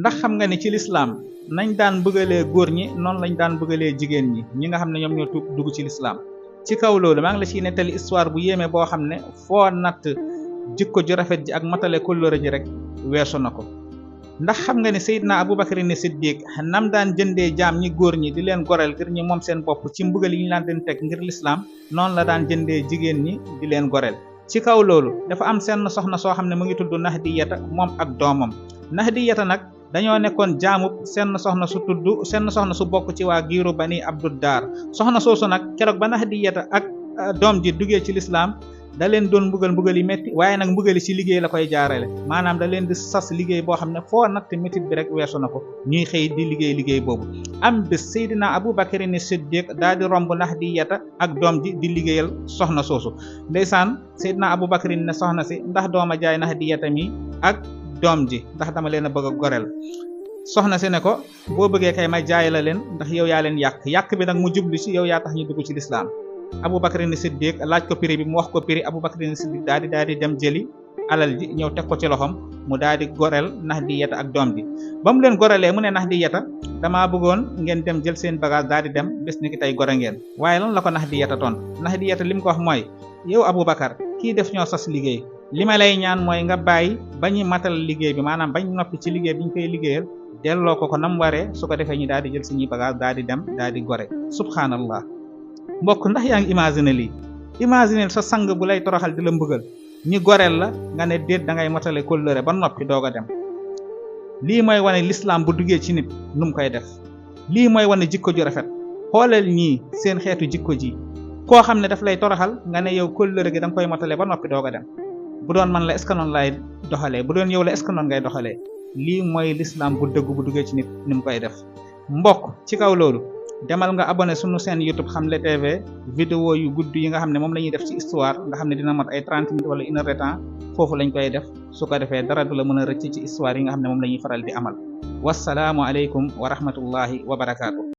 ndax xam nga ni ci lislaam nañ daan bëggalee góor ñi noonu lañ daan bëggalee jigéen ñi nga xam ne ñoom ñoo dugg ci lislaam ci kaw loolu maa ngi la ciy nettali histoire bu yéeme boo xam ne foo natt jikko ju rafet ji ak matale kóllëre ji rek weesu na ko. ndax xam nga ne Seydina Abubakar ni Siddiq nam daan jëndee jaam ñi góor ñi di leen goreel ngir ñi moom seen bopp ci mbugal yi ñu laan den teg ngir lislaam noonu la daan jëndee jigéen ñi di leen goreel. ci kaw loolu dafa am seen soxna soo xam ne mu ngi tudd Nahdiyata moom ak doomam. Nahdiyata nag dañoo nekkoon jaamub seen soxna su bokk ci waa giiru Bani Abduddar. soxna soosu nag keroog ba Nahdiyata ak doom ji duggee ci lislaam da leen doon mbugal yi metti waaye nag mbugali ci liggéey la koy jaarale maanaam da leen di sas liggéey boo xam ne foo natt métit bi rek weesu na ko ñuy xëy di liggéey boobu. am bés Seydina Abubakar ni Siddiq daal di romb Nahdiyata ak doom ji di liggéeyal soxna soosu. ndeysaan Seydina Abubakar ne soxna si ndax dooma jaay Nahdiyata mi ak doom ji ndax dama leen a bëgg a goreel. soxna si ne ko boo bëggee kay may jaay la leen ndax yow yaa leen yàq bi nag mu jublu ci yow yaa tax ñu dugg ci lislaam. Abubakar ni Siddiq laaj ko prix bi mu wax ko prix Abubakar ni Siddiq daal di dem jëli alal ji ñëw teg ko ci loxoom mu daal di goreel Nahdiyata ak doom ji. ba mu leen gorelee mu ne Nahdiyata damaa bëggoon ngeen dem jël seen bagage daal di dem bés ni ki tey gore ngeen. waaye lan la ko Nahdiyata toon Nahdiyata li mu ko wax mooy yow Abubakar kii def ñoo sas liggéey li ma lay ñaan mooy nga bàyyi ba ñu matal liggéey bi maanaam bañ noppi ci liggéey bi ñu koy liggéeyal delloo ko nam waree su ko defee ñu daal di jël suñuy bagage daal di dem daal di gore. subhanallah mbokk ndax yaa ngi imaginer lii imaginer sa sang bu lay toroxal di la mbugal ñi goreel la nga ne déet da ngay motale kóllëre ba noppi doog a dem. lii mooy wane lislaam bu duggee ci nit nu mu koy def. lii mooy wane jikko ju rafet. xoolal ñii seen xeetu jikko ji koo xam ne daf lay toroxal nga ne yow kóllëre gi da nga koy motale ba noppi doog a dem. bu doon man la est-ce que noonu lay doxalee bu doon yow la est-ce que noonu ngay doxalee. lii mooy lislaam bu dëgg bu duggee ci nit ni mu koy def. mbokk ci kaw loolu demal nga abonné sunu seen YouTube Xamle TV vidéo yu gudd yi nga xam ne moom la ñuy def ci histoire nga xam ne dina mat ay 30 minutes wala 1 heure de temps foofu lañ koy def su ko defee dara du la mën a rëcc ci histoire yi nga xam ne moom la ñuy faral di amal. wasalaamu aleykum wa rahmatullahi wa barakaatu.